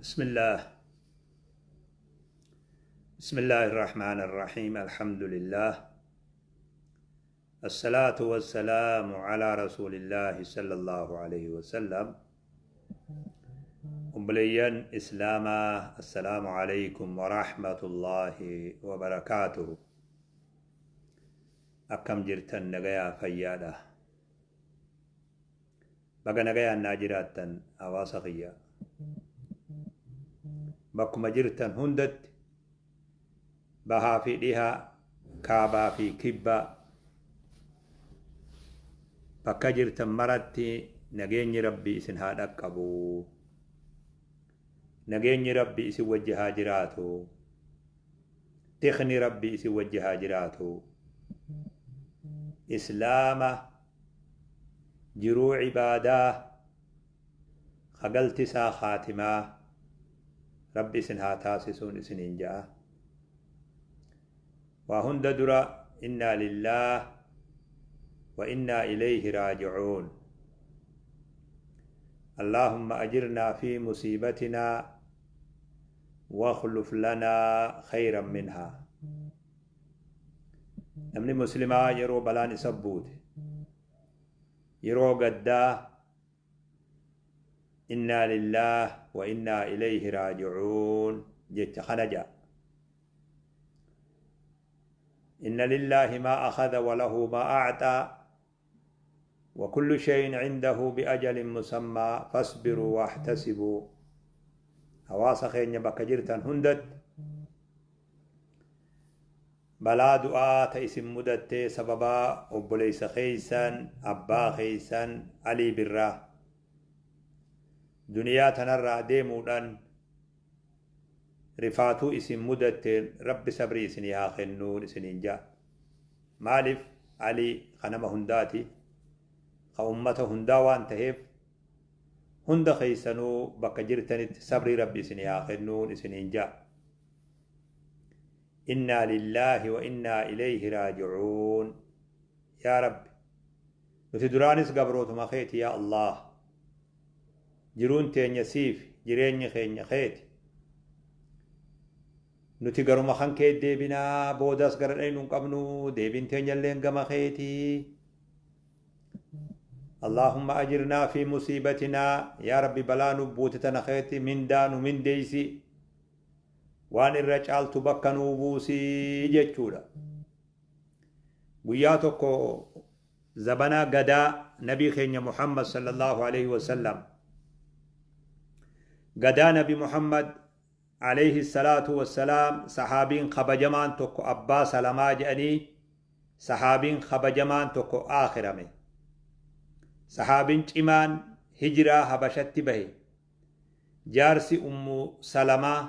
بسم الله. بسم الله الرحمن الرحيم. الحمد لله، الصلاة والسلام على رسول الله صلى الله عليه وسلم. Obboleeyyan Islaamaa, assalaamu alaykum warahmatullaahi wabarakaatuhu. Akkam jirtan? Nagayaa, fayyaadha? Baga nagayaan naa jiraattan. Hawaasa kiyya, bakkuma jirtan hundatti, bahaa fi dhihaa, kaabaa fi kibbaa, bakka jirtan maratti nageenyi Rabbi isin haa dhaqqabu. Nageenyi Rabbi isin wajji haa jiraatu. Tikni Rabbi isin wajji haa jiraatu. Islaama jiruu cibaadaa kagaltisaa kaatimaa Rabbi isin haa taasisuun isiniin ja'a. Waa hunda dura, innaa lillaah wa innaa ilayhi raaji'uun. اللهم أجرنا في مصيبتنا واخلف لنا خيرا منها. Namni muslimaa yeroo balaan isa buute, yeroo gaddaa, "Innaa lillaah wa innaa ilayhi raaji'uun" jecha kana ja'a. إن لله ما أخذ وله ما أعطى وكل شيء عنده بأجل مسمى فاصبروا واحتسبوا. Hawaasa keenya, bakka jirtan hundatti balaa du'aa ta isin mudattee sababaa obboleessa keeysan, abbaa keeysan Alii Birraa duniyaa tanarraa deemuudhaan rifaatuu isin mudatteen, Rabbi sabrii isinii haa kennuun isiniin ja'a. Maaliif? Alii ka nama hundaati, ka ummata hundaa waan taheef, hunda keeysanuu bakka jirtanitti sabrii Rabbi isinii haa kennuun isiniin ja'a. Innaa lillaahi wa innaa ilayhi raaji'uun. Yaa Rabbi, nuti duraanis gabrootuma keeti. Yaa Allah, jiruun teenya siif, jireenyi keenya keeti. Nuti garuma kan kee deebinaa, boodaas gara dhaynu hin qabnu, deebiin teenyalleen gama keetii. اللهم أجرنا في مصيبتنا. Yaa Rabbi, balaa nu buute tana keetti mindaa nu mindeeysi, waan irra caaltu bakka nuu buusii jechuudha. Guyyaa tokko, zabanaa gadaa nabii keenya Muhammad sallallahu alaihi wasallam, gadaa Nabi Muhammad alayhi salaatu wassalaam, sahaabiin kabajamaan tokko, Abbaa Salamaa jedhanii, sahaabiin kabajamaan tokko aakhirame. Sahaabin cimaan hijiraa Habashatti bahe, jaarsi Ummu Salamaa,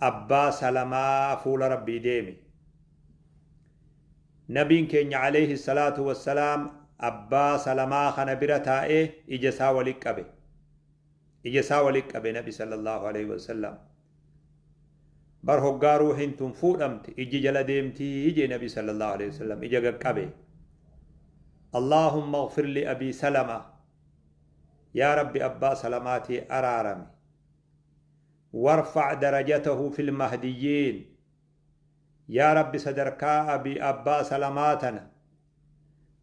Abbaa Salamaa, fuula Rabbii deeme. Nabiin keenya alayhi salaatu wassalaam Abbaa Salamaa kana bira taa'ee ija isaa walit qabe. Ija isaa walit qabe Nabi sallallahu alayhi wasallam. Bar hoggaa ruuhiin tun fuudhamte ijji jala deemtii jee Nabi sallallahu alayhi wasallam ija gaqqabe. اللهم اغفر لأبي سلمة. Yaa Rabbi, Abbaa Salamaatii araarami. وارفع درجته في المهديين. Yaa Rabbi, sadarkaa abi Abbaa Salamaa tana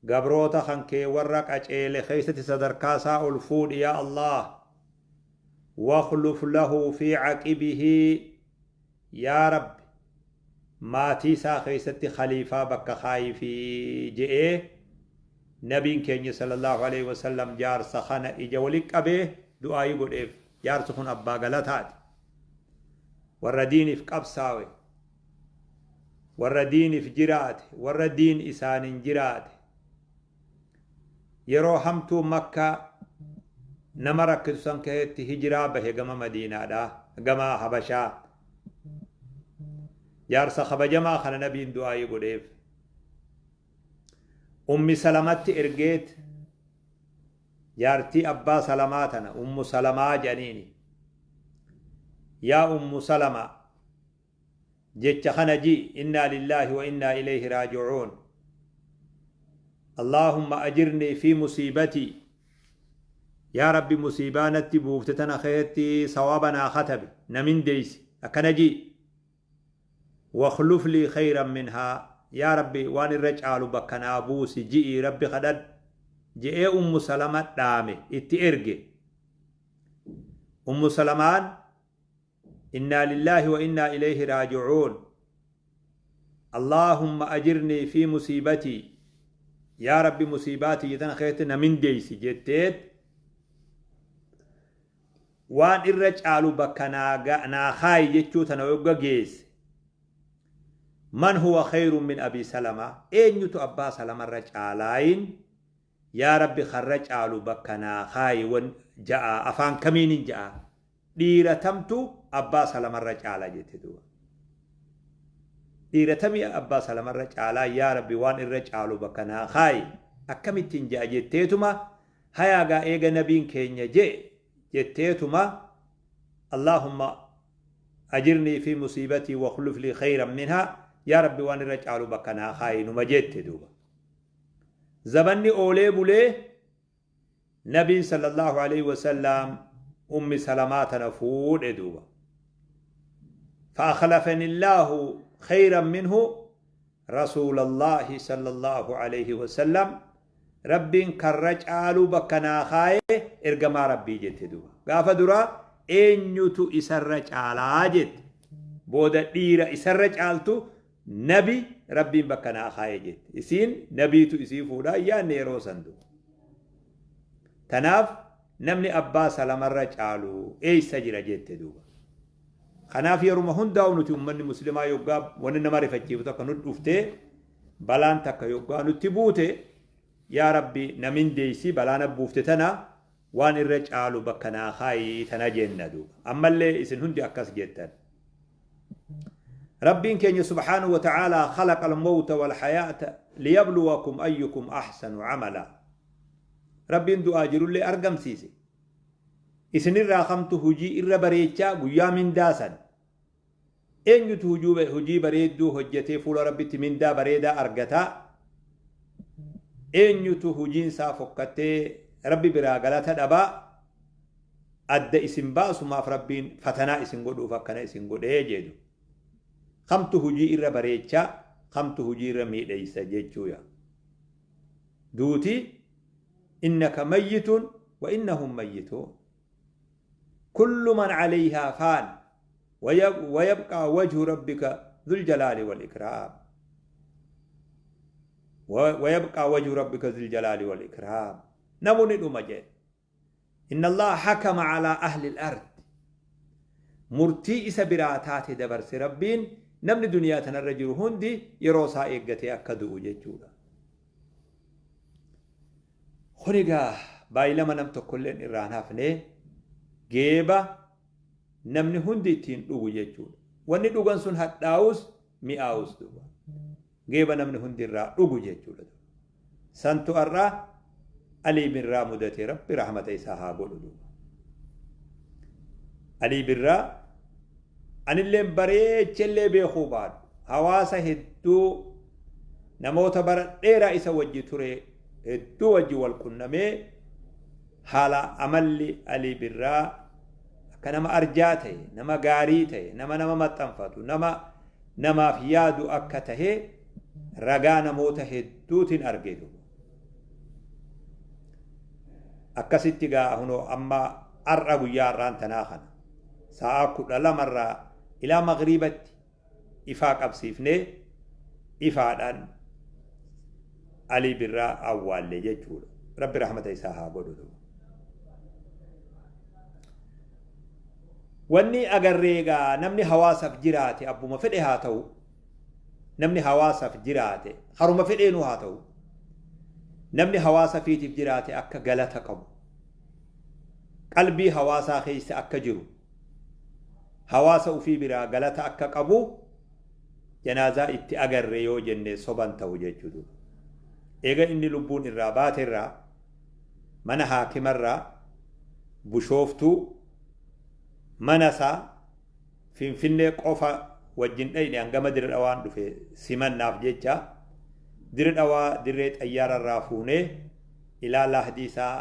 gabroota kan kee warra qaceele keessatti sadarkaa isaa ol fuudhi, yaa Allah. واخلف له في عقبه. Yaa Rabbi, maatii isaa keessatti khaliifaa bakka kaayifi je'ee nabiin keenya sallallahu alaihi wasallam jaarsa kana ija wali qabee du'aayii godheef. Jaarsi kun abbaa galataati, warra diiniif qabsaawe, warra diiniif jiraate, warra diin isaanin jiraate. Yeroo hamtuu Makka nama rakkisu san keessatti hijiraa bahe gama Madiinaadha, gama Habashaa. Jaarsa kabajamaa kana nabiin du'aayii godheef. Ummi Salamatti ergeet, jaartii abbaa Salamaa tana Ummu Salamaa jedhaniini. Yaa Ummu Salama, jecha kana ji: innaa lillaahi wa innaa ilayhi raaji'uun, Allaahumma ajirnii fi musiibatii, yaa Rabbi, musiibaa natti buufte tana keessatti sawaaba naa katabi, na mindeeysi, akkana ji. Wakhluf lii khayran minhaa, yaa Rabbi, waan irra caalu bakka naa buusi ji'ii Rabbi kadhadhu je'ee Ummu Salama dhaame, itti erge. Ummu Salamaan innaa lillaahi wa innaa ilayhi raaji'uun, Allaahumma ajirnii fi musiibatii, yaa Rabbi, musiibaa tiyya tana keessatti na mindeeysi jetteet, waan irra caalu bakka naa kaayi jechuu tana yogga geesse, man huwa khayrun min Abi Salama, eenyutu abbaa Salamarra caalaayin yaa Rabbi karra caalu bakka naa kaayi wan ja'a, afaan kamiinin ja'a, dhiira tamtu abbaa Salamarra caala jette duuba. Dhiira tamii abbaa Salamarra caalaa, yaa Rabbi, waan irra caalu bakka naa kaayi akkamittiin ja'a jetteetuma, hayaa gaa eega nabiin keenya je'e jetteetuma, Allaahumma ajirnii fi musiibatii wakhluf lii khayran minhaa, yaa Rabbi, waan irra caalu bakka naa kaayi numa jette duuba. Zabanni oolee bulee nabiin sallallahu alaihi wasallam Ummi Salamaa tana fuudhe duuba. فأخلفني الله خيرا منه رسول الله صلى الله عليه وسلم، Rabbiin karra caaluu bakka naa kaaye ergamaa Rabbii jette duuba. Gaafa duraa eenyutu isarra caalaa jette. Booda dhiira isarra caaltu nabi Rabbiin bakka naa kaaye jette. Isiin nabiitu isii fuudhaa yaanne yeroo san duuba. Tanaaf namni abbaa Salamarra caalu eeysa jira jette duuba. Kanaaf yeruma hundaa'u nuti ummanni muslimaa yoggaa wanni nama rifachiiftu takka nu dhuftee, balaan takka yoggaa nutti buute, yaa Rabbi, na mindeeysi, balaa na buufte tana waan irra caalu bakka naa kaayi tana jenna duuba. Ammallee isin hundi akkas jettan. Rabbiin keenya subhaanahu wa ta'aalaa khalaqa al-mawta wal hayaata liyabluwakum ayyukum ahsanu amala. Rabbiin du'aa jirullee argamsiise. Isinirraa kamtu hujii irra bareechaa guyyaa mindaa san. Eenyutu hujii bareedduu hojjetee fuula Rabbitti mindaa bareedaa argataa? Eenyutu hujiin isaa fokkattee Rabbi biraa galata dhabaa? Adda isin baasumaaf Rabbiin fatanaa isin godhuuf akkana isin godhee jedhu. Kamtu hujii irra bareechaa, kamtu hujii irra miidheysa jechuuya. Duuti innaka mayyitun wa innahum mayyituun. Kullu man calayhaa faan wayabqaa wajhu rabbika dhul jalaali wal ikraam. Wayabqaa wajhu rabbika dhul jalaali wal ikraam. Namni dhuma jedhe. Inna Allaha hakama calaa ahli al-ard. Murtii isa biraa taate dabarse Rabbiin, namni duniyaa tanarra jiru hundi yeroo isaa eeggatee akka du'u jechuudha. Kun egaa baay'ilama nam tokkolleen irraa hin hafne, geeba namni hundi ittiin dhugu jechuudha. Wanni dhugan sun hadhaa'us mi'aawus duuba. Geeba namni hundi irraa dhugu jechuudha. Santu har'a Alii Birraa mudate. Rabbi rahmata isaa haa godhu duuba. Alii Birraa anilleen bareechellee beekuu baadhu, hawaasa hedduu, namoota bara dheeraa isa wajji ture hedduu wajji wal qunnamee, haala amalli Alii Birraa akka nama arjaa ta'e, nama gaarii ta'e, nama nama maxxanfatu, nama namaaf yaadu akka tahe ragaa namoota hedduutiin arge duuba. Akkasitti gaa hunoo amma har'a guyyaa har'aan tanaa kana sa'aa 12rraa ilaa magriibatti ifaa qabsiifnee ifaadhaan Alii Birraa awwaalle jechuudha. Rabbi rahmata isaa haa godhu duuba. Wanni agarree egaa namni hawaasaaf jiraate abbuma fedhe haa ta'u, namni hawaasaaf jiraate haruma fedheenuu haa ta'u, namni hawaasa fiitiif jiraate akka galata qabu, qalbii hawaasaa keessa akka jiru, hawaasa ufii biraa galata akka qabu janaazaa itti agarre yoo jenne soban ta'u jechuudha. Eega inni lubbuun irraa baate irraa mana haakimarraa Bushooftuu mana isaa Finfinnee qofa wajjin dhayne hangama Dirre Dhawaan dhufe simannaaf jecha Dirre Dhawaa dirree xayyaararraa fuunee ilaa lahdii isaa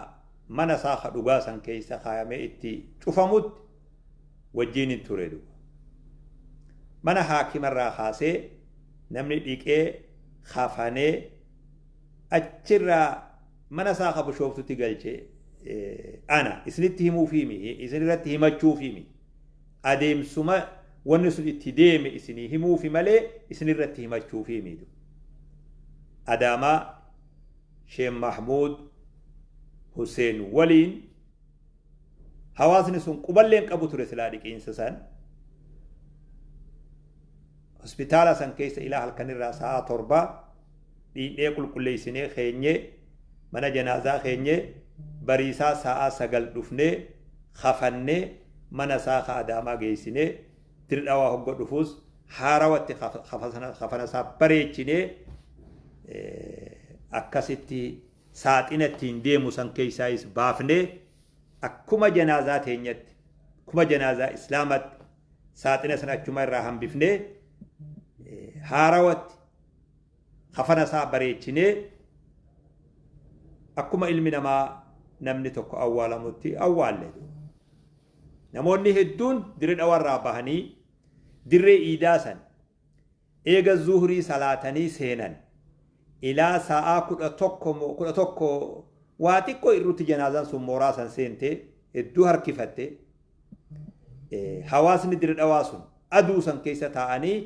mana isaa ka dhugaa san keessa kaayamee itti cufamutti wajjiinin ture duuba. Mana haakimarraa kaasee namni dhiqee kafanee achirraa mana isaa ka Bushooftutti galche ana isinitti himuufii isin irratti himachuufii adeemsuma wanni sun itti deeme isinii himuufi malee isin irratti himachuufii miti. Adaamaa Sheekh Mahmuud Hussein waliin hawaasni sun quballeen qabu ture silaa dhiqiinsa san. Hospitaala san keessa ilaa halkanirraa sa'a 7 dhiindhee qulqulleessinee keenyee mana janaazaa keenyee bariisaa sa'a 9 dhufnee kafannee mana isaa ka Adaamaa geessinee Dirre Dhawaa hogga dhufuus haarawatti kafana isaa bareechinee akkasitti saaxina ittiin deemu san keessaayis baafnee akkuma janaazaa teenyatti akkuma janaazaa islaamatti saaxina sana achuma irraa hambifnee haarawatti kafana isaa bareechinee akkuma ilmi namaa namni tokko awwaalamutti awwaalle. Namoonni hedduun Dirre Dhawarraa bahanii dirree iidaa san eega zuhrii salaatanii seenan ilaa sa'aa 11 waa xiqqoo irrutti janaazaan sun mooraa san seente hedduu harkifatte. Hawaasni Dirre Dhawaa sun aduu san keessa taa'anii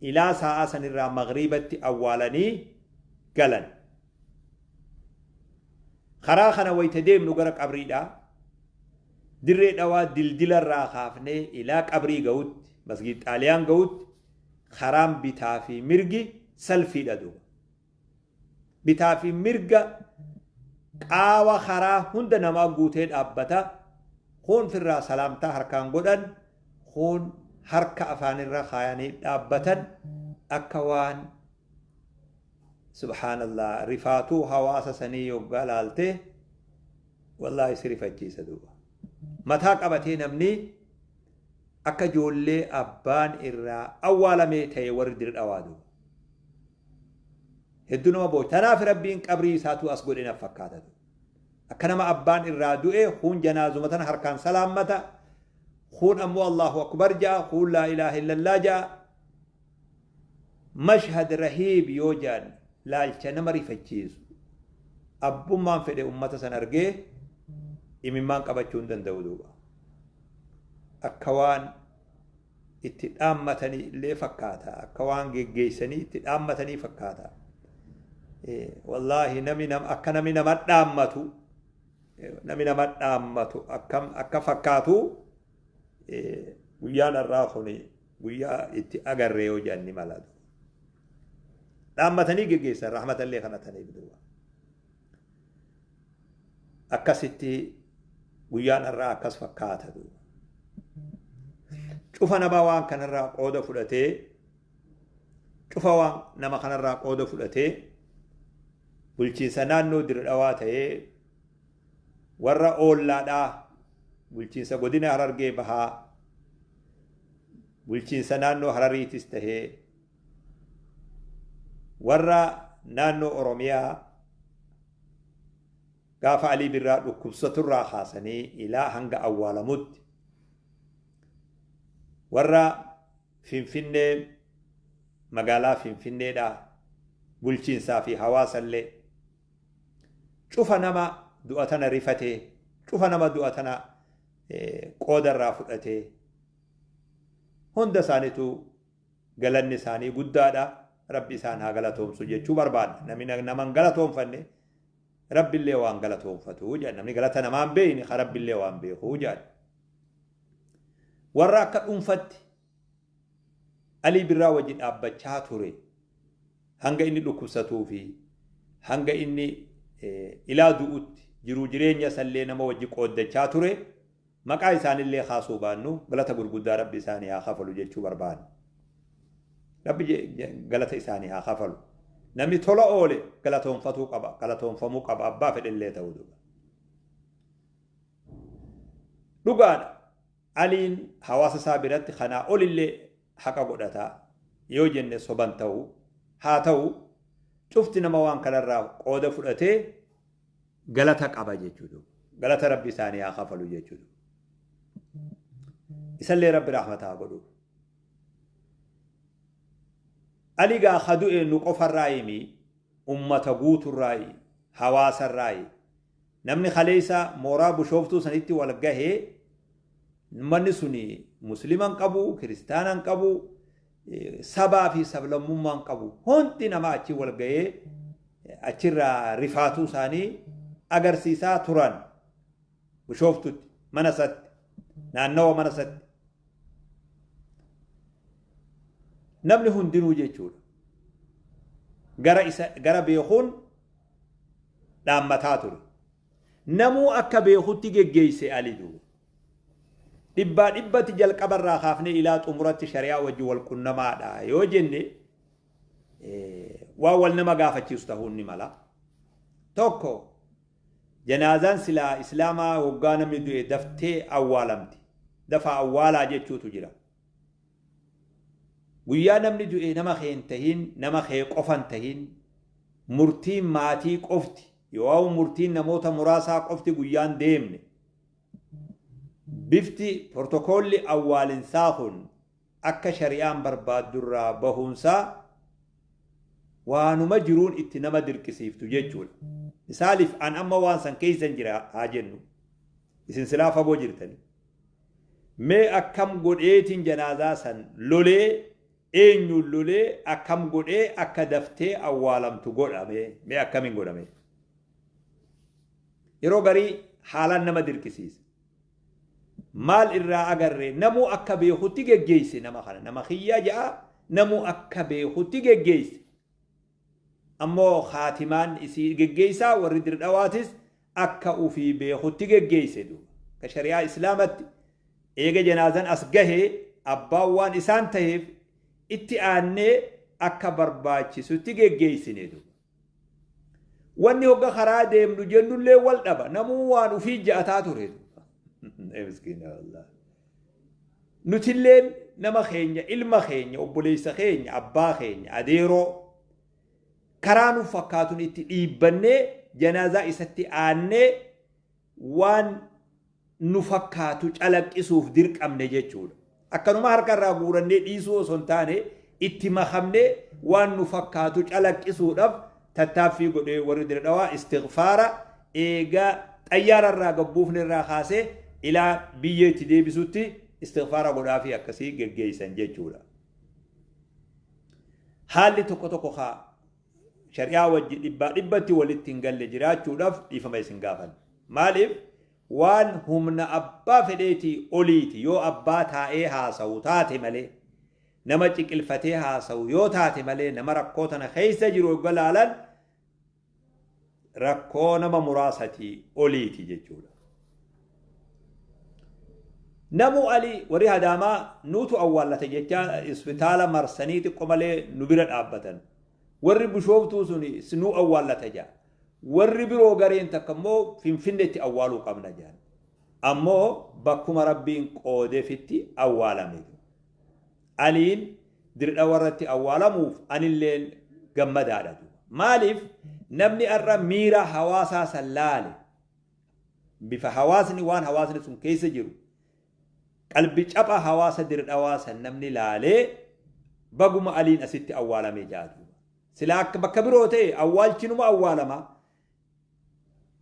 ilaa sa'aa sanirraa magriibatti awwaalanii galan. Karaa kana wayita deemnu gara qabriidhaa Dirree Dhawaa dildilarraa kaafnee ilaa qabrii ga'utti masgiid Xaaliyaan ga'utti karaan bitaa fi mirgi salfiidha duuba. Bitaa fi mirga qaawa karaa hunda namaa guutee dhaabbata. Kuun firraa salaamtaa harkaan godhan, kuun harka afaanirra kaayanii dhaabbatan akka waan subhaanallah rifaatuu hawaasa sanii yoggaa laalte wallaahi si rifachiisa duuba. Mataa qabatee namni akka ijoollee abbaan irraa awwaalamee ta'e warri Dirre Dhawaa duuba. Hedduu nama boocha. Tanaaf Rabbiin qabrii isaatuu as godhe naf fakkaata. Akka nama abbaan irraa du'e kuun janaazuma tana harkaan salaammata, kuun ammoo Allahu akbar ja'a, kuun laa ilaaha illallah ja'a. Mashhad rahiib yoo ja'an laalcha nama rifachiisu. Abbummaan fedhe ummata san argee imimmaan qabachuu hin danda'u duuba. Akka waan itti dhaammatanii illee fakkaata. Akka waan geggeessanii itti dhaammatanii fakkaata. Wallaahi nami akka nami nama dhaammatu nami nama dhaammatu akkam akka fakkaatu guyyaan har'aa kun guyyaa itti agarree yoo jedhan ni mala. Dhaammatanii geggeessan rahmatallee kadhataniif duuba. Akkasitti guyyaan har'aa akkas fakkaata duuba. Cufa namaa waan kanarraa qooda fudhatee cufa waan nama kanarraa qooda fudhatee bulchiinsa naannoo Dirre Dhawaa ta'ee warra oollaadhaa bulchiinsa godina Harargee Bahaa bulchiinsa naannoo Harariitis tahee warra naannoo Oromiyaa gaafa Alii Birraa dhukkubsaturraa kaasanii ilaa hanga awwaalamutti warra Finfinnee magaalaa Finfinneedhaa bulchiinsaa fi hawaasallee cufa nama du'a tana rifatee cufa nama du'a tana qoodarraa fudhatee hunda isaaniitu galanni isaanii guddaadha. Rabbi isaan haa galatoomsu jechuu barbaadna. Namni nama hin galatoomfanne Rabbillee waan galatoomfatu jedhan. Namni galata namaa hin beekne ka Rabbillee waan beeku jedhan. Warra akka dhuunfatti Alii Birraa wajji dhaabbachaa ture hanga inni dhukkubsatuu fi hanga inni ilaa du'utti jiruu jireenya isallee nama wajji qooddachaa ture maqaa isaanillee kaasuu baannu galata gurguddaa Rabbi isaanii haa kafalu jechuu barbaanna. Rabbi galata isaanii haa kafalu. Namni tola oole galatoonfatuu qaba, galatoonfamuu qaba, abbaa fedhellee ta'uu duuba. Dhugaadha. Aliin hawaasa isaa biratti kanaa olillee haqa godhata yoo jenne soban ta'u. Haa ta'u, cufti nama waan kanarraa qooda fudhatee galata qaba jechuudha. Galata Rabbi isaanii haa kafalu jechuudha. Isallee Rabbi rahmata haa godhu. Ali gaa ka du'e nu qofarraa himi, ummata guuturraayi, hawaasarraayi. Namni kaleessa mooraa Bushooftuu sanitti wal gahe, ummanni suni muslima hin qabu, kiristaana hin qabu, sabaa fi sablammummaa hin qabu. Hundi namaa achi wal gahee achirraa rifaatuu isaanii agarsiisaa turan. Bushooftutti, mana isatti, naannawa mana isatti. Namni hundinuu jechuudha. Gara isa gara beekuun dhaammataa ture. Namuu akka beekutti geggeesse Ali duuba. Dhibbaa dhibbatti jalqabarraa kaafnee ilaa xumuratti shari'aa wajji wal qunnamaadha yoo jenne, waan wal nama gaafachiisu ta'uun ni mala. Tokko, janaazaan silaa Islaamaa waggaa namni du'e daftee awwaalamti. Dafaa awwaalaa jechuutu jira. Guyyaa namni du'e nama kee hin tahin, nama kee qofa hin tahin, murtiin maatii qofti yookaan murtiin namoota muraasaa qofti guyyaan deemne, bifti portokoolli awwaalinsaa kun akka shari'aan barbaaddurraa bahuunsaa waanuma jiruun itti nama dirqisiiftu jechuudha. Misaaliif, an amma waan san keessan jira haa jennu. Isin silaa fagoo jirtani. Mee akkam godheetiin janaazaa san lolee, eenyuun lolee, akkam godhee akka daftee awwaalamtu godha mee akkamiin godhame? Yeroo garii haalaan nama dirqisiisa. Maal irraa agarree? Namuu akka beekutti geggeesse nama kana. Nama kiyyaa ja'a, namuu akka beekutti geggeesse. Ammoo haatimaan isii geggeessaa warri Dirdhawaatis akka ufii beekutti geggeesse duuba. Ka shari'aa Islaamatti eega janaazan as gahee abbaan waan isaan taheef itti aannee akka barbaachisutti geggeessine duuba. Wanni hogga karaa deemnu jennullee wal dhaba. Namuu waan ufii ja'ataa ture. Miskiina wallah. Nutilleen nama keenya, ilma keenya, obboleessa keenya, abbaa keenya, adeeroo karaa nuuf fakkaatuun itti dhiibbannee janaazaa isatti aannee waan nu fakkaatu calaqqisuuf dirqamne jechuudha. Akkanuma harka irraa guurannee dhiisuu osoo hin taane, itti makamnee waan nu fakkaatu calaqqisuudhaaf tattaaffii godhee warri Dirdhawaa istighfaara eega xayyaara irraa gabbuufne irraa kaasee ilaa biyyeetti deebisutti istighfaara godhaa fi akkasii geggeessan jechuudha. Haalli tokko tokko kaa shari'aa wajji dhibbaa dhibbatti walitti hin galle jiraachuudhaaf dhiifama isin gaafan. Maaliif, waan humna abbaa fedheetii oliiti. Yoo abbaa taa'ee haasawu taate malee, nama ciqilfatee haasawu yoo taate malee, nama rakkoo tana keessa jiru yogga laalan rakkoo nama muraasatii oliiti jechuudha. Namu Ali warri Hadaamaa nuutu awwaallate jecha isbitaala marsanii xiqqo malee nu bira dhaabbatan. Warri Bishooftuu sun nu awwaallata jaa. Warri biroo gareen takka immoo Finfinneetti awwaaluu qabna jaan. Ammoo bakkuma Rabbiin qoodefitti awwaalame. Aliin Dirdhawa irratti awwaalamuuf anilleen gammadaadha. Maaliif, namni har'a miira hawaasaa san laale, bifa hawaasni, waan hawaasni sun keessa jiru, qalbi capha hawaasa Dirdhawaa san namni laalee baguma Aliin asitti awwaalame jaatu. Silaa akka bakka biroo ta'e awwaalchinuma awwaalama.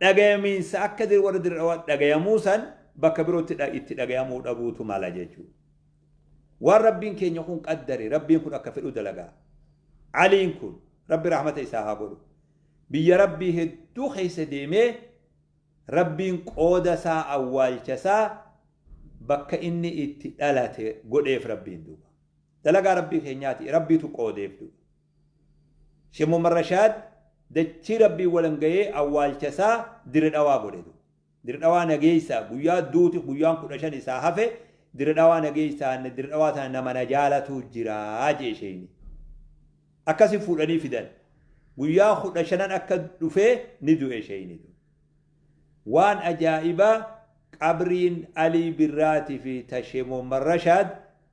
Dhagayamiinsa akka warra Dirdhawaa dhagayamuu san bakka birootti itti dhagayamuu dhabuutu mala jechuudha. Waan Rabbiin keenya kun qaddare, Rabbiin kun akka fedhu dalagaa. Aliin kun Rabbi rahmata isaa haa godhu. Biyya Rabbii hedduu keessa deemee Rabbiin qooda isaa awwaalcha isaa bakka inni itti dhalate godheef Rabbiin duuba. Dalagaa Rabbii keenyaati, Rabbiitu qoodeef duuba. Sheekh Muhammad Rashaad dachii Rabbiin walan gahee awwaalcha isaa Dirdhawaa godhe duuba. Dirdhawaa nageessaa guyyaa duuti guyyaan 15 isaa hafe, Dirdhawaa nageessaa, Dirdhawaa tana nama na jaalatu jira jee isheen. Akkasi fuudhanii fidan. Guyyaa 15 akka dhufee ni du'e sheeyni. Waan ajaa'ibaa, qabriin Alii Birraatii fi ta Shee Muhammad Rashaad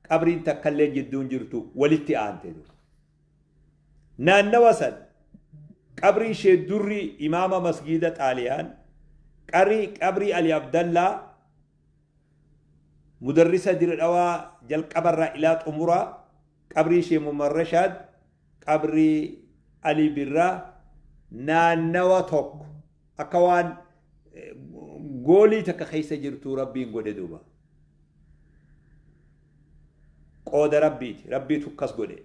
qabriin takkallee jidduun jirtu, walitti aante. Naannawa san qabrii Shee Durri, imaama masgiida Xaaliyaan, qabrii Ali Abdallaa, mudarrisa Dire Dhawaa jalqabarraa ilaa xumuraa, qabrii Shee Muhammad Rashaad, qabrii Alii Birraa naannawa tokko akka waan goolii takka keessa jirtuu Rabbiin godhe duuba. Qooda Rabbiiti. Rabbiitu akkas godhe.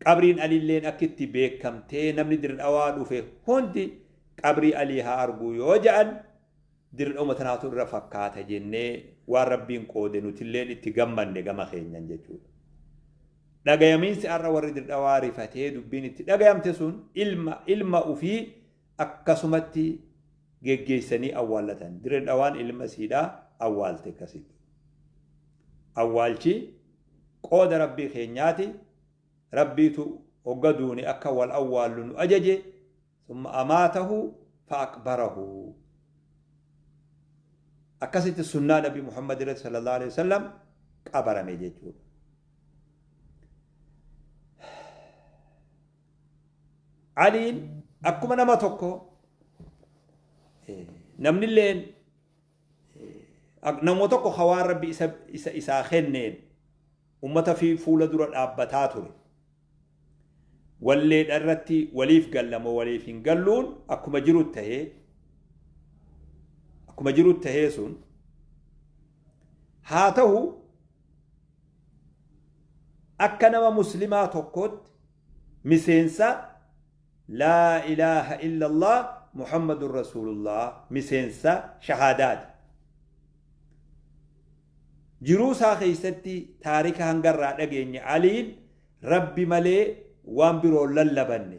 Qabriin Aliilleen akka itti beekamtee, namni Dire Dhawaa dhufe hundi qabrii Alii haa arguu yoo ja'an, Dire Dhawuma tanaatu irra fakkaata jennee, waan Rabbiin qoode nutilleen itti gammanne gama keenyan jechuudha. Dhagayamiinsi har'a warri Dire Dhawaa rifatee dubbiin itti dhagayamte sun, ilma ufii akkasumatti geggeessanii awwaallatan. Dire Dhawaan ilma isiidhaa awwaalte akkasitti. Awwaalchi qooda Rabbii keenyaati. Rabbiitu hogga duune akka wal awwaallu nu ajaje. Summa amaatahu fa aqbarahu. Akkasitti sunnaa Nabi Muhammad irratti sallallahu alaihi wasallam qabarame jechuudha. Aliin akkuma nama tokko, namnilleen nama tokko hawaan Rabbi isa isaa kenneen ummata fi fuula dura dhaabbataa ture. Walleedha irratti waliif gallamoo waliif hin galluun akkuma jiru tahee sun haa ta'u, akka nama Muslimaa tokkootti miseensa laa ilaaha illallah Muhammadun rasuulullah, miseensa shahaadaati. Jiruu isaa keessatti taarika hangarraa dhageenye, Aliin Rabbi malee waan biroo lallabanne,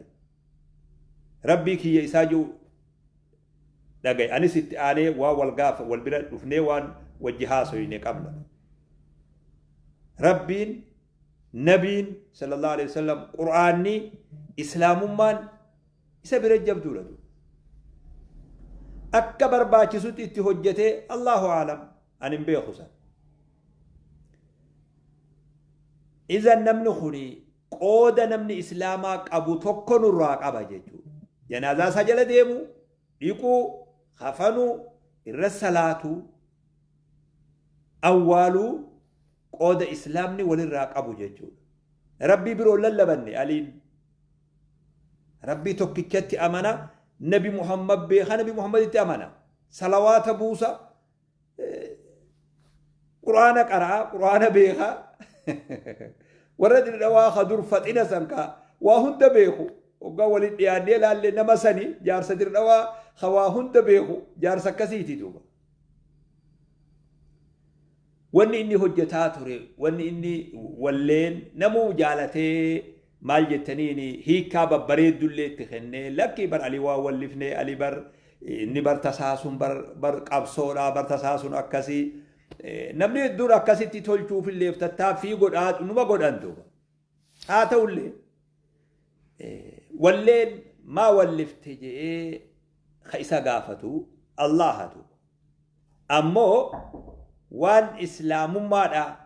Rabbii kiyya isaa jiru dhagaye. Anis itti aanee waan wal gaafa wal bira dhufnee waan wajji haasoyne qabna. Rabbiin, Nabiin sallallahu alaihi wasallam, Qur'aanni, Islaamummaan isa bira jabduudha. Akka barbaachisutti itti hojjetee, Allahu aalam, ani hin beeku san. Idan namni kuni qooda namni Islaamaa qabu tokko nurraa qaba jechuudha. Janaazaa isaa jala deemu, dhiquu, kafanuu, irra salaatuu, awwaaluu, qooda Islaamni walirraa qabu jechuudha. Rabbii biroo lallabanne Aliin. Rabbii tokkichatti amana, Nabi Muhammad beeka, Nabi Muhammaditti amana. Salawaata buusa, Quraana qaraa, Quraana beeka. Warra Dhawaa ka dur faxina san ka waa hunda beeku. Hoggaa waliin dhiyaannee ilaalle, nama sani jaarsa Dirdhawaa ka waa hunda beeku, jaarsa akkasiiti duuba. Wanni inni hojjetaa ture, wanni inni walleen namuu jaalatee, maal jettaniin, hiikkaa babbareeddullee itti kennee, lakkii bar Ali waa wallifnee, Ali bar inni bar tasaasuun bar qabsoodhaa, bar tasaasuun akkasii, namni hedduun akkasitti tolchuufillee tattaaffii godhaa numa godhan duuba. Haa ta'ullee, walleen maa wallifte je'ee ka isa gaafatu Allahatu. Ammoo waan Islaamummaadha,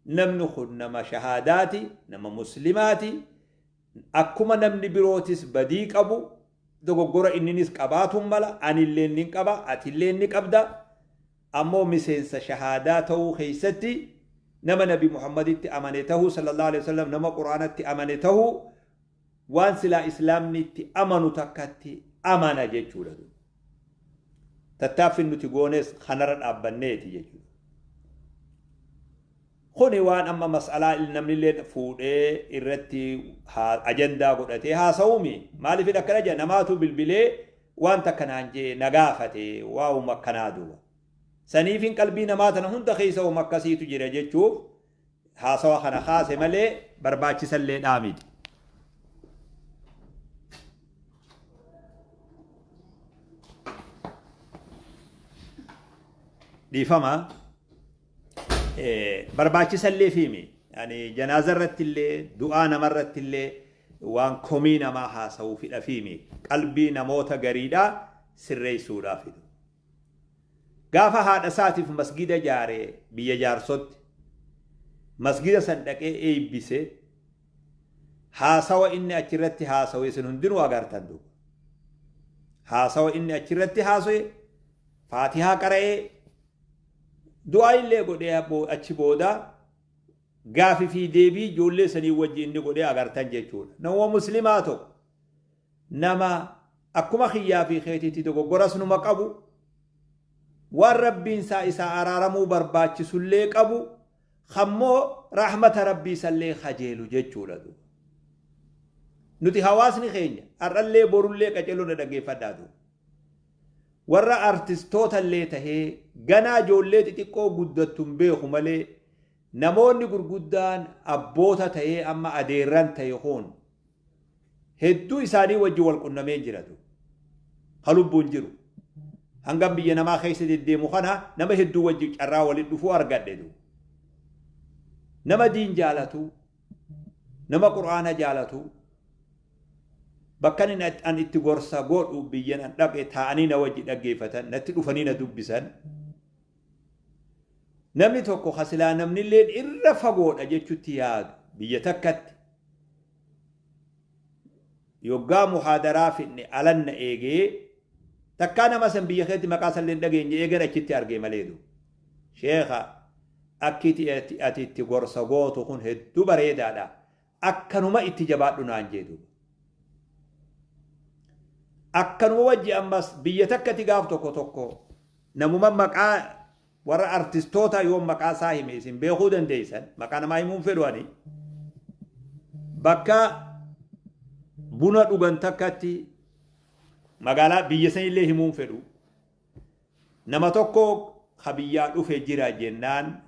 namni kun nama shahaadaati, nama Muslimaati. Akkuma namni birootis badii qabu, dogoggora inninis qabaatuun mala, anillee ni qaba, atillee ni qabda. Ammoo miseensa shahaadaa ta'uu keessatti, nama Nabi Muhammaditti amane tahuu sallallahu alaihi wasallam, nama Quraanatti amane tahuu, waan silaa Islaamni itti amanu takkatti amana jechuudha. Tattaaffin nuti goones kanarra dhaabbanneeti jechuudha. Kuni waan amma mas'alaa namnillee fuudhee irratti ajandaa godhatee haasa'uumi. Maaliif akkana jedha? Namaatu bilbilee waan takka naan jee, na gaafate waa'uma akkanaa duuba. Saniifin qalbii namaa tana hunda keessa waa'uma akkasiitu jira jechuuf haasawa kana kaase malee barbaachisallee dhaamiti. Dhiifama, barbaachisallee fiimi. Ani janaaza irratti illee, du'aa nama irratti illee waan komii namaa haasa'uu fidhafiimi. Qalbii namoota gariidhaa sirreessuudhaaf. Gaafa haadha isaatiif masgida jaaree biyya jaarsotti masgida san dhaqee eebbise, haasawa inni achirratti haasawe isin hundinuu agartan duuba. Haasawa inni achirratti haasawe, faatihaa qara'ee, du'aa illee godhee, achi booda gaafi fi deebii ijoollee sanii wajji inni godhee agartan jechuudha. Nama muslimaa tokko, nama akkuma kiyyaa fi keetiitti dogoggoras numa qabu, waan rabbiin isaa isaa araaramuu barbaachisullee qabu, kammoo rahmata rabbii isallee kajeelu jechuudha. Nuti hawaasni keenya har'allee borullee qaceeloo na dhaggeeffadhaa duuba. Warra artistoota illee tahee, ganaa ijoollee xixiqqoo guddattu hin beeku malee, namoonni gurguddaan abboota tahee amma adeerran ta'e kun hedduu isaanii wajji wal qunnamee jiratu. Ha lubbuun jiru. Hangam biyya namaa keessa deddeemu kana nama hedduu wajji carraa walitti dhufuu argadhe. Nama diin jaalatu, nama qur'aana jaalatu, bakka inni an itti gorsa godhu biyyan an dhaqe taa'anii na wajji dhaggeeffatan, natti dhufanii na dubbisan. Namni tokko kasilaa namnilleen irra fagoodha jechutti yaadu biyya takkatti yoggaa muhaadaraa fidne alanna eegee, takkaa nama san biyya keetti maqaa sallee hin dhageenye, eegan achitti argee malee du. Sheekha, akki ati itti gorsa gootu kun hedduu bareedaadha. Akkanuma itti jabaadhu naan jedhu. Akkanuma wajji ammas biyya takkatti gaaf tokko tokko namuma maqaa warra artistoota yoo maqaa isaa hime isin beekuu dandeessan, maqaa namaa himuun fedhu ani, bakka buna dhugan takkatti, magaalaa biyya sanillee himuun fedhu, nama tokko ka biyyaa dhufe jira jennaan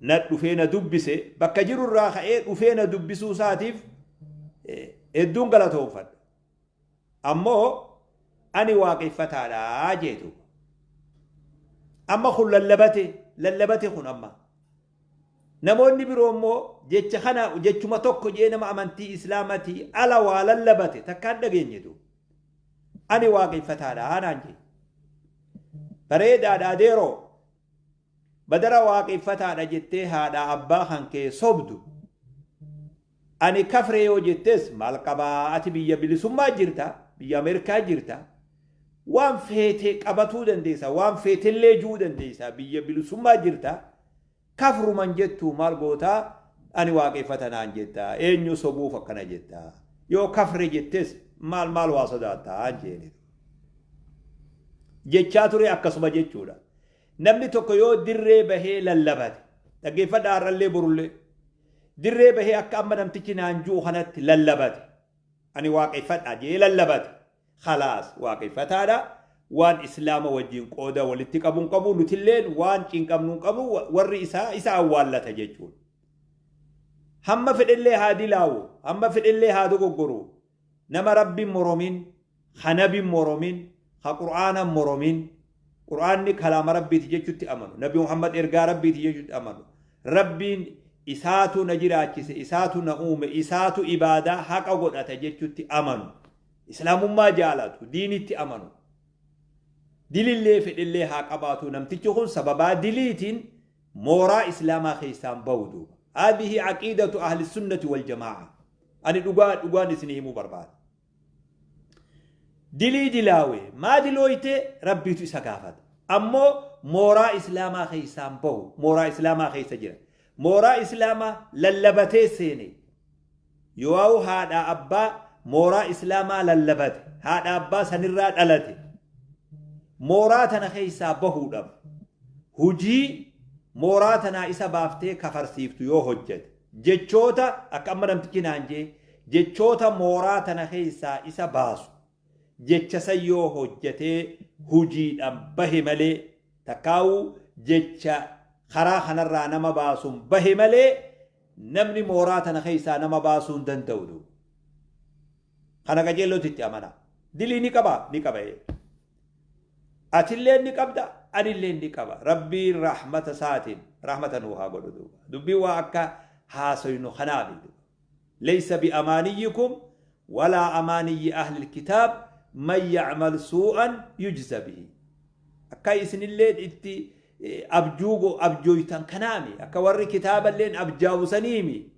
na dhufee na dubbise. Bakka jirurraa ka'ee dhufee na dubbisuu isaatiif hedduun galatoonfadha. Ammoo ani waaqeffataadha jeetu. Amma kun lallabate lallabate kun, amma namoonni biroo immoo jecha kana jechuma tokko jee nama amantii islaamatii ala waa lallabate takkaan dhageenyetu. Ani waaqeffataadha naan jee. Bareedaadha adeeroo, badara waaqeffataadha jettee haadha abbaa kan kee sobdu, ani kafree yoo jettes maal qabaa? Ati biyya bilisummaa jirta, biyya Ameerikaa jirta, waan feete qabatuu dandeessa, waan feetellee juu dandeessa, biyya bilisummaa jirta. Kafruman jettu maal gootaa? Ani waaqeffata naan jetta, eenyu sobuuf akkana jetta? Yoo kafre jettes maal maal waa sodaattaa jeeni jechaa ture. Akkasuma jechuudha. Namni tokko yoo dirree bahee lallabate, dhaggeeffadha, har'allee borullee dirree bahee akka amma namtichi naan ji'u kanatti lallabate, ani waaqeffadha jee lallabate, khalaas, waaqeffataadha. Waan islaama wajjin qooda walitti qabuun qabu, nutilleen waan cinqabnu qabu, warri isaa isa awwaallata jechuudha. Hamma fedhellee haa dilaawu, hamma fedhellee haa dogoggoru, nama rabbiin moromin, ha nabin moromin, ha qur'aana moromin, qur'aanni kalaama rabbiiti jechutti amanu, Nabi Muhammad ergaa rabbiiti jechutti amanu, rabbiin isaatu na jiraachise, isaatu na uume, isaatu ibaadaa haqa godhata jechutti amanu, islaamummaa jaalatu, diinitti amanu, dilillee fedhellee haa qabaatu, namtichi kun sababaa diliitiin mooraa islaamaa keessaan bahu duuba. هذه عقيدة أهل السنة والجماعة. Ani dhugaa dhugaan isinii himuu barbaada. Dilii dilaawe maa dilooyte, rabbiitu isa gaafata. Ammoo mooraa islaamaa keessaan bahu, mooraa islaamaa keessa jira. Mooraa islaamaa lallabatee seene. Yoo haadha abbaa mooraa islaamaa lallabate, haadha abbaa sanirraa dhalate, mooraa tana keessaa bahuudhaaf hujii mooraa tanaa isa baaftee kafarsiiftu yoo hojjete, jechoota akka amma namtichi naan jee, jechoota mooraa tana keessaa isa baasu jecha san yoo hojjetee hujiidhaan bahe malee, takkaa'uu jecha karaa kanarraa nama baasuun bahe malee, namni mooraa tana keessaa nama baasuu hin danda'u. Kana qajeellooti itti amana. Dilii ni qaba, ni qaba. Atillee ni qabda, anillee ni qaba. Rabbiin rahmata isaatiin Rahmata nuu haa godhu duuba. Dubbii waa akka haasoynu kanaafi duuba. Laysa bi'amaaniyyikum walaa amaaniyyi ahlil kitaab man ya'mal suu'an yujza bihi. Akka isinillee itti abjuu abjooytan kanaami. Akka warri kitaaballeen abjaawu saniimi.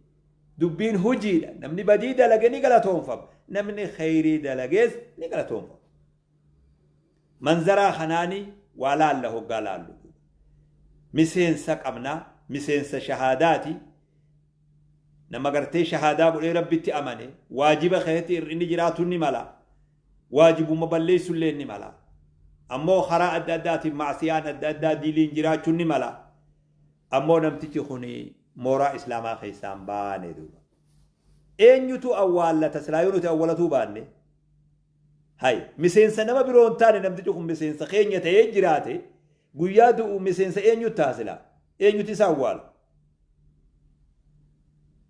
Dubbiin hujiidha. Namni badii dalage ni galatoonfama. Namni kheyrii dalagees ni galatoonfama. Manzaraa kanaani waa laalla hoggaa laallu. Miseensa qabna. Miseensa shahaadaati. Nama gartee shahaadaa godhee Rabbitti amane waajiba keessatti hir'inni jiraatu ni mala. Waajibuma balleessullee ni mala. Ammoo karaa adda addaatiin macsiyaan adda addaa diliin jiraachuun ni mala. Ammoo namtichi kun mooraa islaamaa keessaa hin baane duuba. Eenyutu awwaallata silaa yoo nuti awwalatuu baanne? Hay miseensa nama biroo hin taane namtichi kun miseensa keenya ta'ee jiraate guyyaa du'u miseensa eenyutu ta'a silaa? Eenyutu isa awwaala?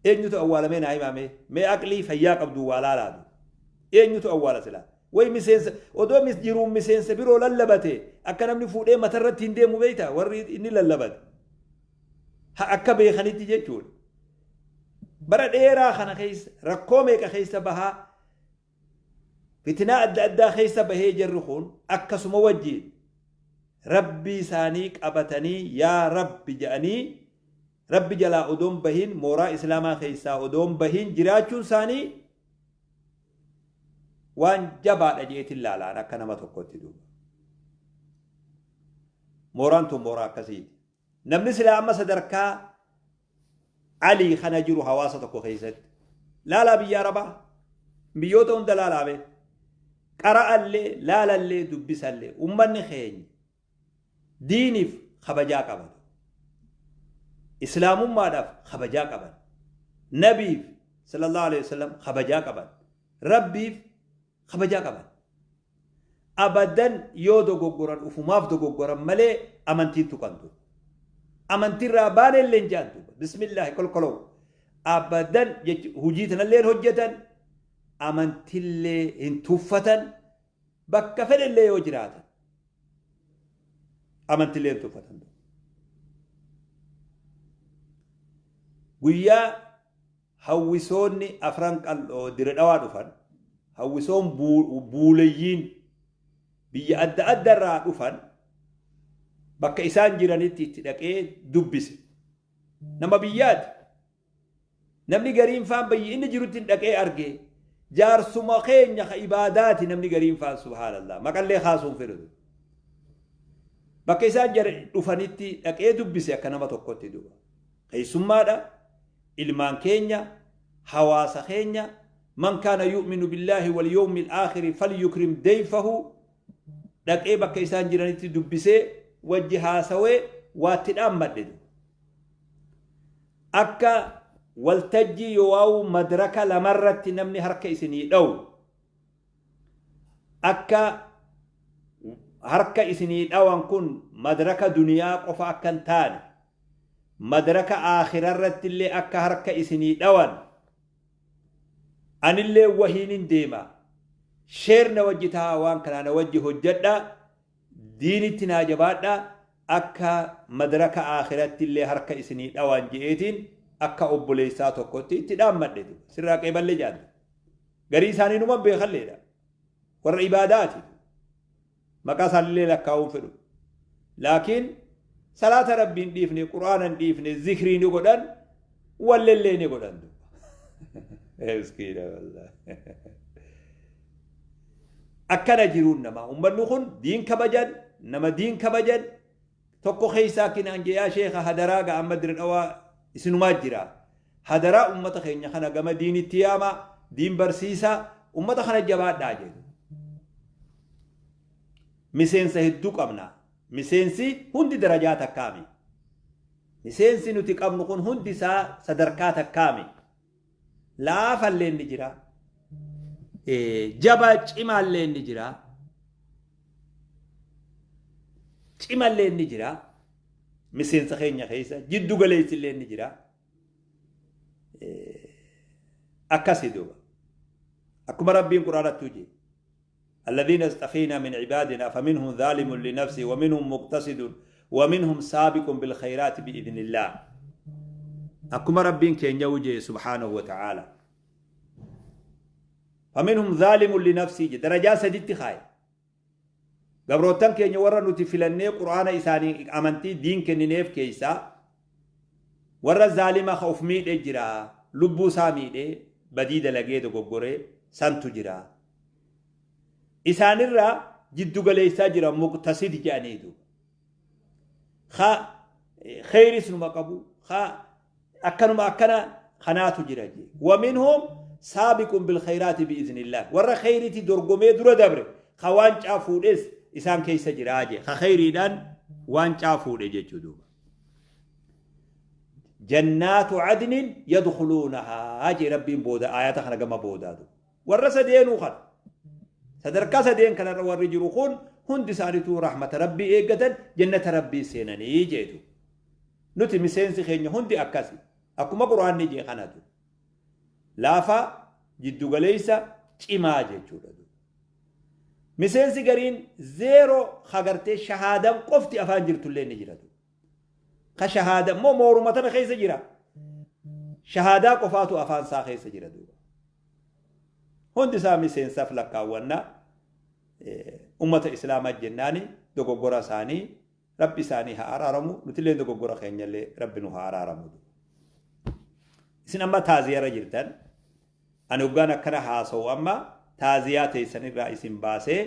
Eenyutu awwaalamee naa himaa mee? Mee aqlii fayyaa qabdu waa laalaatu. Eenyutu awwaala silaa? Way miseensa odoo mis jiruun miseensa biroo lallabate akka namni fuudhee matarratti hin deemu beektaa warri inni lallabate. Ha akka beekanitti jechuudha. Bara dheeraa kana keessa rakkoo meeqa keessa bahaa fitinaa adda addaa keessa bahee jarri kun akkasuma wajjiin Rabbii isaanii qabatanii yaa Rabbi jedhanii Rabbi jalaa odoon bahin mooraa Islaamaa keessaa odoon bahin jiraachuun isaanii waan jabaadha jeetiin laalaan akka nama tokkotti duuba. Mooraan tun mooraa akkasiiti. Namni silaa amma sadarkaa Alii kana jiru hawaasa tokko keessatti. Laalaa biyya Arabaa. Biyyoota hunda laalaa bee. Qara'allee, laalallee, dubbisallee. Ummanni keenya diiniif kabajaa qaban. Islaamummaadhaaf kabajaa qaban. Nabiif sallallahu alaihi wasallam kabajaa qaban. Rabbiif kabajaa qaban. Abadan yoo dogoggoran ufumaaf dogoggoran malee amantiin tuqantu. Amantiirraa baanee illee hin jedhan duuba. Bismillaahi kolkoloo. Abadan hojii tanallee hin hojjetan amantillee hin tuffatan bakka fedhellee yoo jiraatan amantillee hin tuffatan. Guyyaa Hawwisoonni Afran Qal'oo Dire Dhawaa dhufan, hawwisoon buuleyyiin biyya adda adda irraa dhufan bakka isaan jiranitti itti dhaqee dubbise. Nama biyyaati. Namni gariin faan bayyi inni jirutti hin dhaqee arge. Jaarsuma keenya ka ibaadaati namni gariin faan subhaanallah. Maqallee kaasuun fedhu. Bakka isaan dhufanitti dhaqee dubbise akka nama tokkotti duba. Keessummaadha. Ilmaan keenya, hawaasa keenya, man kaana yu'minu billaahi wal yawmil aakhiri falyukrim dayfahu dhaqee bakka isaan jiranitti dubbisee wajji haasawee waatti dhaammadhe. Akka waltajjii yoowaa'u madraka lamarratti namni harka isinii dha'u akka harka isinii dhawan kun madraka duniyaa qofa akka hin taane madraka aakhirarratti illee akka harka isinii dhawan anillee wahiinin deema sheer na wajji tahaa waan kanaa na wajji hojjadha diinitti naa jabaadha akka madraka aakhiratti illee harka isinii dhawan je'eetiin akka obboleessaa tokkotti itti dhaammadhe sirraa qeeballe jedhan. Garii isaanii numa beekalleedha. Warra ibaadaati. Maqaa isaanillee lakkaa'uun fedhu. Laakiin salaata Rabbiin dhiifne, Qur'aana hin dhiifne, zikrii ni godhan, wallellee ni godhan. Miskiina wallahi. Akkana jiruun namaa. Ummanni kun diin kabajan, nama diin kabajan, tokko keessaa kinaan jee yaa sheekha hadaraa ga amma Dire Dhawaa isinumaa jira. Hadaraa ummata keenya kana gama diinitti yaama, diin barsiisa, ummata kana jabaadhaa jedhu. Miseensa hedduu qabna. Miseensi hundi darajaa takkaami. Miseensi nuti qabnu kun hundi isaa sadarkaa takkaami. Laafallee ni jira. Jaba cimaallee ni jira. Cimallee ni jira. Miseensa keenya keessa jiddu galeessillee ni jira. Akkasi duuba. Akkuma Rabbiin Quraanatti hojii. الذين اصطفينا من عبادنا فمنهم ظالم لنفسه ومنهم مقتصد Wa minhum saabiqun bilkhayraati bi'idhnillaah. Akkuma Rabbiin keenya je'e subhaanahu wa ta'aala. Faminhum zaalimun linafsii je darajaa saditti kaaye. Gabroottan keenya warra nuti filannee Qur'aana isaanii amantii diin kennineef keessaa warra zaalima ka of miidhe jira, lubbuu isaa miidhe, badii dalagee dogoggoree santu jira. Isaanirraa jiddu galeessaa jira muqtasid jedhanii duuba. Ka kheyris numa qabu, ka akkanuma akkana kanaatu jira jee. Wa minhum saabiqun bil kheyraati bi'iznillah. Warra kheyriiti dorgomee dura dabre ka waancaa fuudhes isaan keessa jira jee. Ka kheyriidhaan waancaa fuudhe jechuu duuba. Jannaatu adnin yadkhuluunahaa jee Rabbiin booda aayata kana gama boodaa duuba. Warra sadeenuu kana. Sadarkaa sadeen kanarra warri jiru kun hundi isaaniituu rahmata Rabbii eeggatan jannata Rabbii seenanii jeetu. Nuti miseensi keenya hundi akkasi. Akkuma Qur'aanni jee kanatu. Laafaa, jiddugaleessa, cimaa jechuudha. Miseensi gariin zeeroo hagartee shahaadan qofti afaan jirtullee ni jira. Ka shahaada immoo mooruma tana keessa jira. Shahaadaa qofaatu afaan isaa keessa jira duuba. Hundi isaa miseensaaf lakkaawwanna ummata islaamaa jennaani dogoggora isaanii Rabbi isaanii haa araaramu nutillee dogoggora keenyallee Rabbi nu haa araaramu. Isin amma taaziyarra jirtan ani hoggaan akkana haasa'u amma taaziyaa teessanirraa isin baasee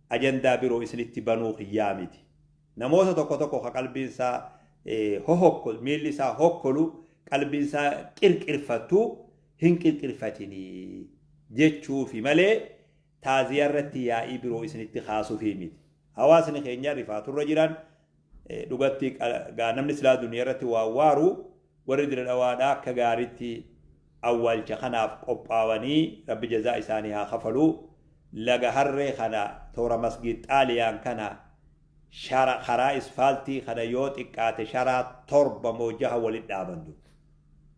ajandaa biroo isinitti banuu kiyyaa miti. Namoota tokko tokko ka qalbiin isaa hohokkolu, miilli isaa hokkolu, qalbiin isaa qirqirfattu hin qirqirfatinii jechuufi malee taaziyaa irratti yaa'ii biroo isinitti kaasuufii miti. Hawaasni keenya rifaaturra jiran dhugatti gaa namni silaa duniyaa irratti waan waaru warri dira dhawaadhaa akka gaariitti awwaalcha kanaaf qophaawanii Rabbi jazaa isaanii haa kafalu. Laga harree kana toora masgiid Xaaliyaan kana shara karaa isfaaltii kana yoo xiqqaate sharaa 7 moo 6 walit dhaaban dur.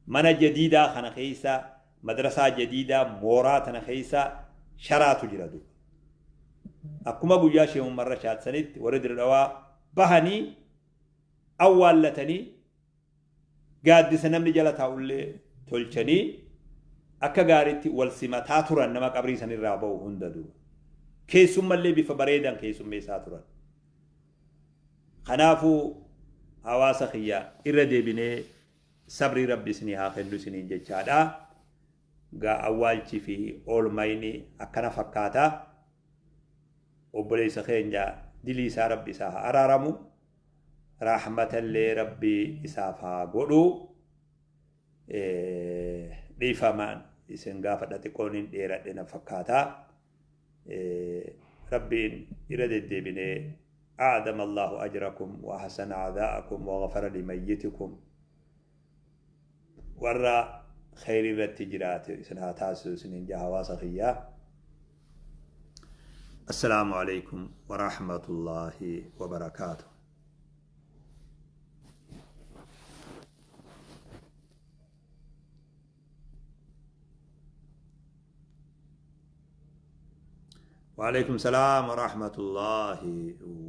Mana jadiidaa kana keessa madrasaa jadiidaa mooraa tana keessa sharaatu jira dur. Akkuma guyyaa Sheeh Ummar Rashaad sanitti warri Dirre Dhawaa bahanii awwaallatanii gaaddisa namni jala taa'ullee tolchanii akka gaariitti wal simataa turan nama qabrii sanirraa ba'u hunda dura. Keessummallee bifa bareedan keessummeessaa turan. Kanaafuu hawaasa kiyya irra deebinee sabrii Rabbi isinii haa kennu isiniin jechaadha. Gaa awwaalchi fi oolmayni akkana fakkaata. Obboleessa keenya dilii isaa Rabbi isaa haa araaramu. Rahmatallee Rabbi isaaf haa godhu. Dhiifamaan isin gaafadha xiqqoon hin dheeradhe na fakkaata. Rabbiin irra deddeebinee أعدم الله أجركم وأحسن عذاءكم وغفر لميتكم warra kheyrii irratti jiraate isin haa taasisu isiniin jaa hawaasa kiyyaa. Assalaamu alaikum warahmatullaahi wabarakaatu. وعليكم السلام ورحمة الله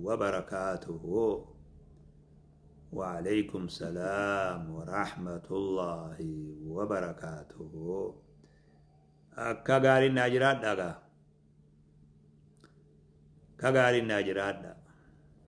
وبركاته وعليكم السلام ورحمة الله وبركاته Akka gaariin naa jiraadhaa gaa. Akka gaariin naa jiraadhaa.